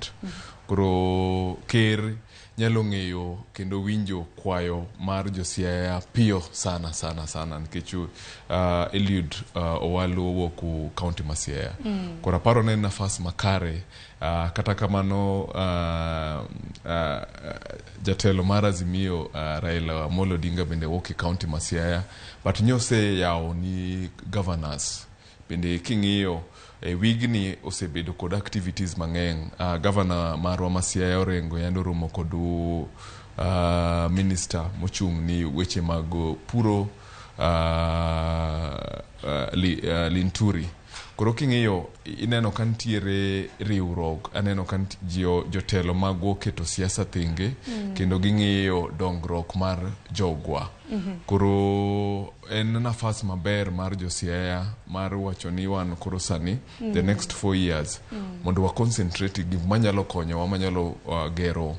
president. Koro ker nyalo ng'eyo kendo winjo kwayo mar jo Siaya piyo sana sana sana nikech Eliud Owalo owuok county ma Siaya. Koro aparo ne en nafas makare. Kata kamano jatelo mar Azimio Raila Amolo Odinga bende wuok e county ma Siaya, but nyoseyawo ni governors bende king'iyo e wigni osebedo kod activities mang'eny. Governor marwa ma Siaya Orengo yande oromo kod minister mochung' ni weche mag puro Linturi. Koro king'iyo ineno ka nitiere riwruok, aneno ka jotelo magwa oketo siasa thenge kendo ging'iyo dongruok mar jogwa. Koro en nafas maber mar jo Siaya mar wacho ni wan koro sani the next 4 years mondo wa concentrate gik manyalo konyowa manyalo gero.